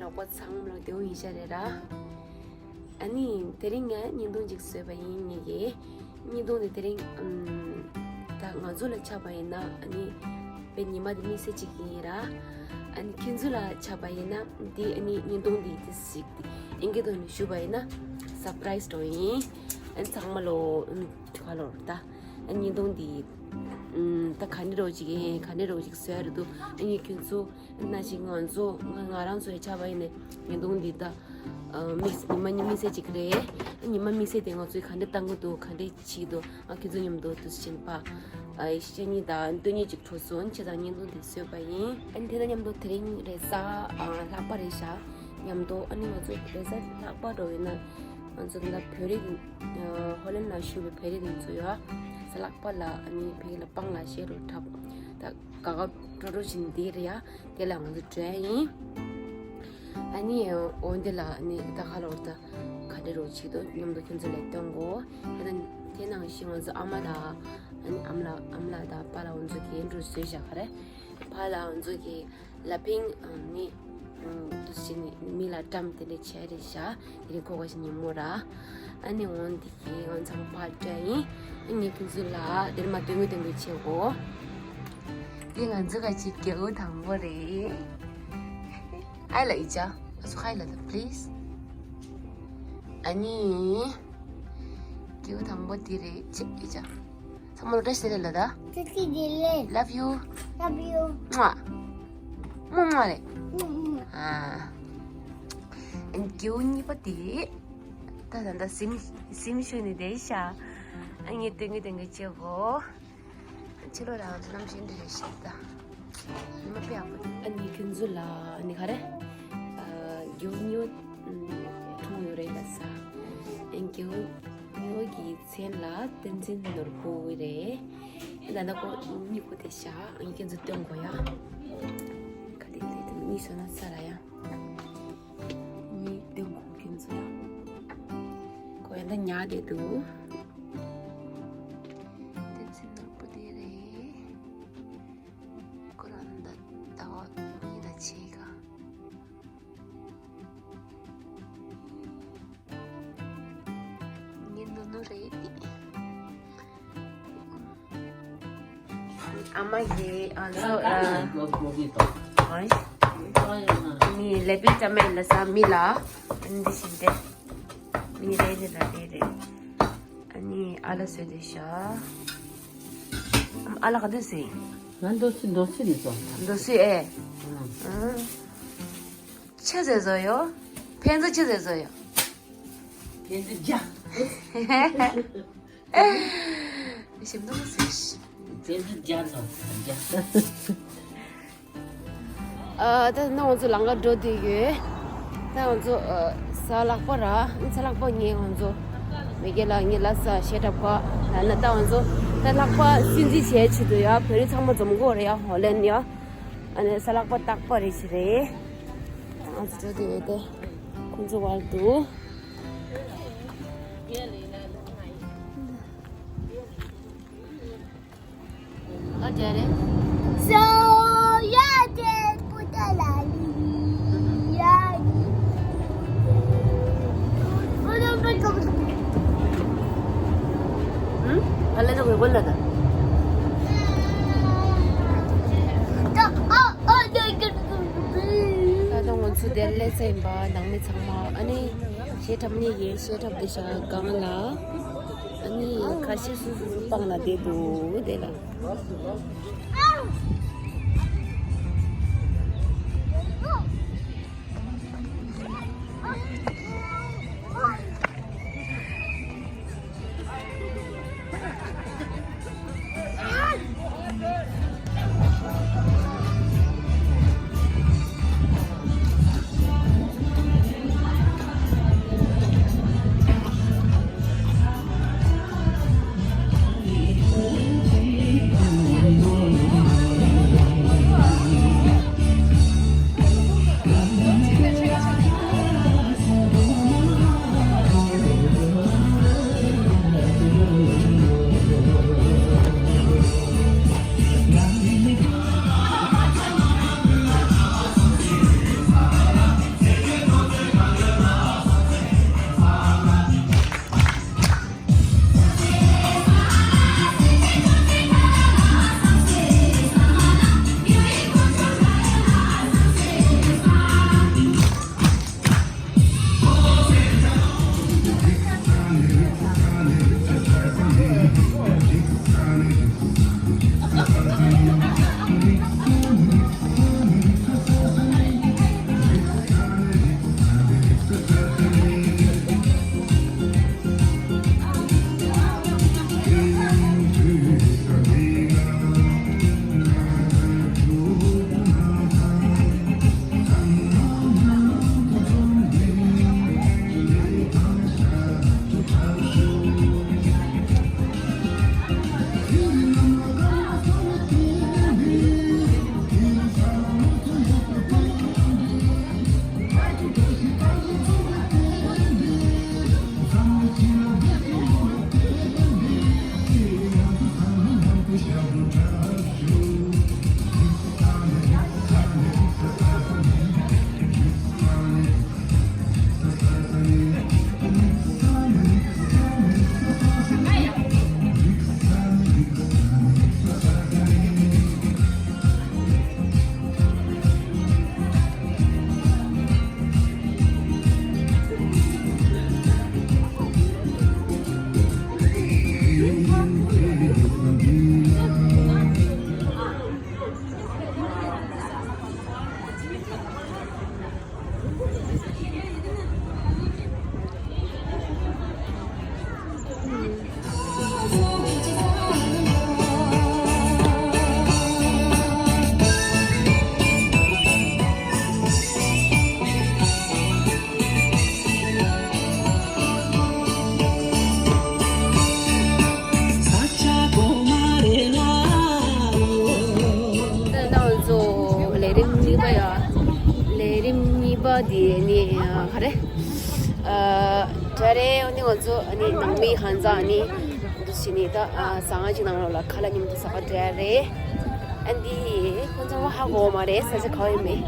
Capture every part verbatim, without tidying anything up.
ལག་པ་ཚང་མ་ལོ་དེའུ་ཡིན་ཤ་རེད་ར། ཨ་ནི་དེ་རིང་ངས་བརྙན་ཐུང་ཅིག་བཟོས་པ་ཡིན་ངེད་ཀྱིས། བརྙན་ཐུང་དེ་དེ་རིང་ཨམ། ད་ང་ཚོ་ལ་ཆ་བ་ཡིན་ན་ཨ་ནི་དཔེ་ཉི་མ་དེ་དམིགས་བསལ་ཅིག་ཡིན་ར། ཨ་ནི་ཁྱེད་ཚོ་ལ་ཆ་བ་ཡིན་ན་དེ་ཨ་ནི་བརྙན་ཐུང་དེ་དེ་ཞིག་དེ་ཨིན་སྐད་ཐོག་ནས་ཞུ་བ་ཡིན་ན་སར་པ་རའི་སི་འདྲ་བོ་ཡིན། ཨ་ནི་ཚང་མ་ལོ་ཨམ། ག་ལོར་ད་ཨ་ནི་བརྙན་ཐུང་དེ་ཨམ། ད་ག་འདྲ་འདྲ་བོ་ཅིག་ཡིན་ག་འདྲ་འདྲ་བོ་ཅིག་བཟོས་རེད་འདུག་ཨ་ནི་ཁྱེད་ཚོ། ན་ཞིག་ང་ཚོ་ང་ང་རང་ཚོ་ཡ་ཆ་བ་ཡིན་ནས་བརྙན་ཐུང་འདི་ད་དམིགས་ཉི་མ་གཉིས་དམིགས་བསལ་ཅིག་རེད། ཉི་མ་དམིགས་བསལ་དེ་ང་ཚོས་ག་འདྲ་བཏང་གི་འདུག་ག་འདྲ་བྱེད་ཀྱི་འདུག་ང་ཁྱེད་ཚོ་མཉམ་དུ་དུས་ཕྱིན་པ་ཨ་ཤེས་ཉིད་དང་སྟོན་ཉིད་ཅིག་འཕྲོ་སོང་བྱས་ཙང་བརྙན་ཐུང་འདི་བཟོས་པ་ཡིན། ཨ་ནི་དེ་དང་མཉམ་དུ་དེ་རིང་རེས་གཟའ་ལྷག་པ་རེད་ཤག་མཉམ་དུ་ཨ་ནི་ང་ཚོ་རེས་གཟའ་ལྷག་པ་འགྲོ་ཡིན་ན་ང་ཚོ་འདི་བོད་རིགས་ཧོ་ལན་ལ་བཞུགས་པའི་བོད་རིགས་ང་ཚོ་ཡོད་གཟའ་ལྷག་པ་ལ་ཨ་ནི་བོད་ལ་སྤང་ལ་བཤད་རོགས་འཁྲབ་ད། དགའ་དགའ་སྤྲོ་སྤྲོ་བཞིན་འདི་རེད་ཡ། དེ་ལ་ང་ཚོ་འགྲོ་ཡ་ཡིན། ཨ་ནི་འོན་ཏེ་ལ་ནི་ད་ག་ལོར་ད་ག་འདྲ་རོ་ཆིག་ཏུ་མཉམ་དུ་ཁྱོད་ཚོ་ལ་སྟོན་གོ་ཧེ་ད་དེ་ནང་བཞིན་ང་ཚོ་ཨ་མ་དང་ཨ་ནི་ཨམ་ལགས་ཨམ་ལགས་དང་པཱ་ལགས་ང་ཚོ་གིས་འགྲོ་བཟོས་བཞག་ག་རེད། པཱ་ལགས་ང་ཚོ་གིས་ལ་ཕིང་ནི་དུ་ཞིག་ནི་མི་ལ་བཀྲམ་དེ་འདྲ་བྱས་རེད་བཞག་དེ་རིང་ཁོ་ག་ཞིག་ཉིན་མོ་ར། ཨ་ནི་འོན་ཏེ། ཡང་ཚང་ཕར་སྤྲད་ཡིན། ཨ་ནི་ཁྱོད་ཚོ་ལ་དེར་མ་སྟོན་གི་སྟོན་གི་བྱེད་གོ་འདི་ང་ཚོ་ག་ཅིག་རྒྱལ་པོ་དང་པོ་རེད། ཨ་ལ་ཨི་ཅག་ཨ་སུ་ཁ་ཨི་ལ་ད་པི་ལི་སི། ཨ་ནི། རྒྱལ་པོ་དང་པོ་འདི་རེད་ཅེ་ཨི་ཅག་ཚང་མ་ལོ་བཀྲ་ཤིས་བདེ་ལེགས་ལ་ད། བཀྲ་ཤིས་བདེ་ལེགས། Love you། Love you། མ་མ་རེད། ཨ། རྒྱལ་པོ་གཉིས་པ་དེ། ད་ད་ད་སིམ་སིམ་ཞུ་ནི་དེ་ཤ། ཨ་ངས་སྟོན་གི་སྟོན་གི་བྱེད་གོ་ཕྱི་ལོགས་ལ་ང་ཚོ་གནམ་གཤིས་འདི་རེད་ཤག་ད། ཉི་མ་དཔེ་ཡག་པོ་འདུག་ཨ་ནི་ཁྱོད་ཚོ་ལ་ཨ་ནི་ག་རེ། ཨ་རྒྱུ་སྨྱོ་འཁྲུངས་ཡོད་རེད་ལ་ས། ཨ་རྒྱུ་སྨྱོ་གི་མཚན་ལ་བསྟན་འཛིན་ནོར་བུ་རེད། ད་ནི་ཁོ་གཉིས་པོ་དེ་ཤག་ཨ་ནི་ཁྱོད་ཚོ་སྟོན་གོ་ཡ། ག་དེ་དེ་དེ་གཉིས་སོ་ན་ས་ར་ཡ། གཉིས་སྟོན་གོ་ཁྱོད་ཚོ་ལ། ཁོ་ཡ་ད་ཉག་དེ་འདུག་བསྟན་འཛིན་ནོར་བུ་དེ་རེད། ཁོ་རང་ད་ཟླ་བ་གཉིས་དང་ཕྱེད་ཀ་ངའི་ནུ་ནུ་རེད་དེ། ཨ་མ་ཡིས་ཨ་ཟོ་ཨ་ནི་ལེ་པི་ཅ་མེ་ལ་ས་མི་ལ་འདི་བཞིན་ཏེ། མི་རེ་རེ་ལ་རེ་རེ། ཨ་ནི་ཨ་ལ་སོས་དེ་ཤ། ཨ་ལ་ག་དུས་སོས། ང་འདོ་སི་འདོ་སི་ནི་སོ། འདོ་སི་ཨེ། ཨང་། ཆི་ཟེར་བཟོ་ཡོ། ཕན་ཚུན་ཆི་ཟེར་བཟོ་ཡོ། ཕན་ཚུན་རྒྱ། ཞིམ་མདོག་ཟེར། ཕན་ཚུན་རྒྱ་དང་རྒྱ། ཨ་ད་ནི་ང་ཚོ་ལམ་ཁ་འགྲོ་བསྡད་ཡོད། ད་ང་ཚོ་ཨ་གཟའ་ལྷག་པ་ར་གཟའ་ལྷག་པ་ངས་ང་ཚོ་མེ་རྒྱལ་ལགས་ངའི་ལ་ས་བཤད་གྲབས་ག་ད་ན་ད་ང་ཚོ་ད་ལྷག་པ་སྲིད་འཛིན་བྱས་ཆེད་དུ་ཡ་བོད་རིགས་ཚང་མ་འཛོམས་གོ་རེད་ཡ་ཧོ་ལན་ཡ། ཨ་ནི་གཟའ་ལྷག་པ་རྟག་པ་རེད་ཅི་རེད། ང་ཚོ་འགྲོ་བསྡད་ཡོད་དེ་ཁོང་ཚོ་བར་དུ། ཨ་ཅེ་རེ། སོ་ཡ་ཏེ་པུ་ཏ་ལ་ལི་ཡ་ནི། ཨ་ལེ་ད་གོས་གོན་ལ་ད། ད་ང་ཚོ་དེར་སླེབས་ཚར་ཡིན་པ་ནང་མི་ཚང་མ་ཨ་ནི་བཤད་གྲབས་ནི་ཡིན་བཤད་གྲབས་དེ་ཤ་གང་ལ། ཨ་ནི་ཁ་ཤས་སུ་སུ་སྤང་ལ་བསྡད་འདུག་དེ་ལ། པ་དེ་ནི་ག་རེ། ཨ་གྲ་རེ་འོ་ནི་ང་ཚོ་ནི་ནང་མི་ཧན་ཛ་ནི་འདུ་ཤི་ནི་ད་ཟ་ང་ཅིག་ནང་ལོགས་ལ་ཁ་ལག་མཉམ་དུ་ཟ་ག་གྲ་རེ། ཨ་འདི་ཁོང་ཚང་མ་ཧ་གོ་མ་རེད། ས་ཆ་ག་བ་ཡིན་མེད།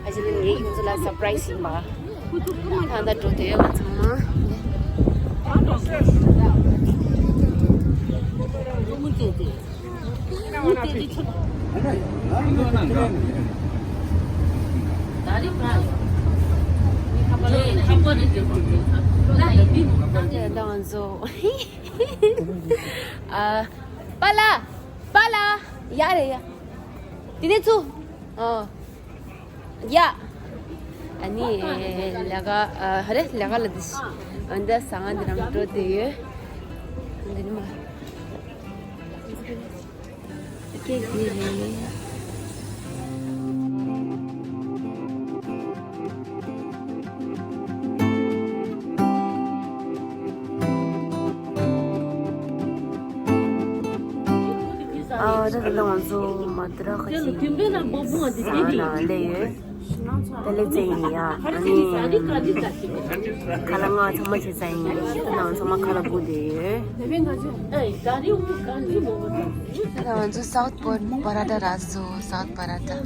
ཨ་ཅི་ལ་ངས་ཁོང་ཚོ་ལ་སར་པ་རའི་སི་ཡིན་པ། ད་ད་འགྲོ་དུས་ང་ཚང་མ། ད་ང་ཚོ། ཨ། པཱ་ལགས། པཱ་ལགས། ཡ་རེད་ཡ། དེ་ནས་ཚུར། ཨ། ཡ། ཨ་ནི་ལས་ཀ་ཨ་ཧ་རེ་ལས་ཀ་ལ་དེ་ཨ་འདི་ཟ་ང་འདི་རང་འགྲོ་བསྡད་ཡོད། འདི་ནི་མ། ཨ་ཀེ་དེ་རེད། ཨ་ད་ད་ལྟ་ང་ཚོ་མ་དུ་ར་ཁ་ཅིག་ཟ་ན་སླེབས་ཡོད། ད་ལེ་ཙེ་ཡིན་ཡ། ཨ་ནི་ཁ་ལག་ང་ཚང་མ་བྱས་ཚར་ཡིན། ད་ང་ཚང་མ་ཁ་ལག་སྒུག་བསྡད་ཡོད། ད་ང་ཚོ་སའུཐ་པོར་པ་ར་ཏ་རག་སོང་། སའུཐ་པ་ར་ཏ།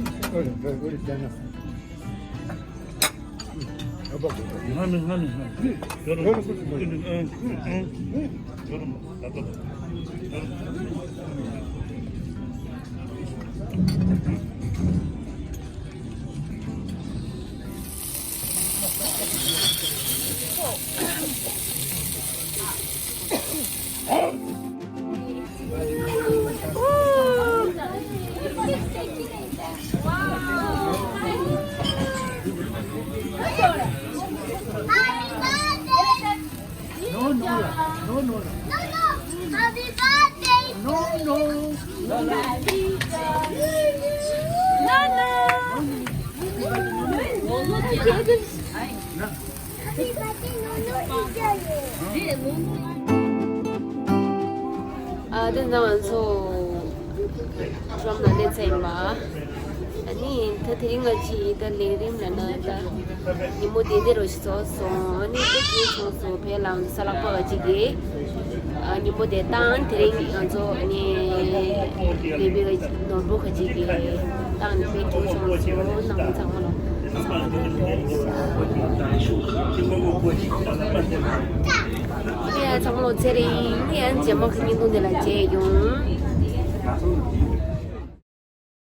No, no, no, no, no. No, no. Happy birthday. No, no. No, no. Happy birthday, no, no. ཨ་དེ་ནང་ང་ཚོ་ཁྲོམ་ལ་སླེབས་ཚར་ཡིན་པ། ཨ་ནི་ད་དེ་རིང་ང་ཅི་ད་ལས་རིམ་ལ་ན་ད་ཉིན་མོ་དེ་འདི་རུ་ཞིག་ཚོགས་སོང་། ཨ་ནི་ད་དེ་ཚོགས་སོང་བས་ལ་ས་ལག་པ་ག་ཅིག་གིས་ཨ་ཉིན་མོ་དེ་བཏང་། དེ་རིང་ང་ཚོ་ཨ་ནི་ལས་པའི་ནོར་བུ་ག་ཅིག་གིས་བཏང་ནས་དཔེ་སྐྱིད་ཚོགས་སོང་། ནང་ཚང་མ་ལ་ཚང་མ་ལ་ཡ་ཚང་མ་ལ་ཚེ་རིང་། ཡང་རྗེས་མ་གི་བརྙན་ཐུང་དེ་ལ་མཇལ་ཡོང་།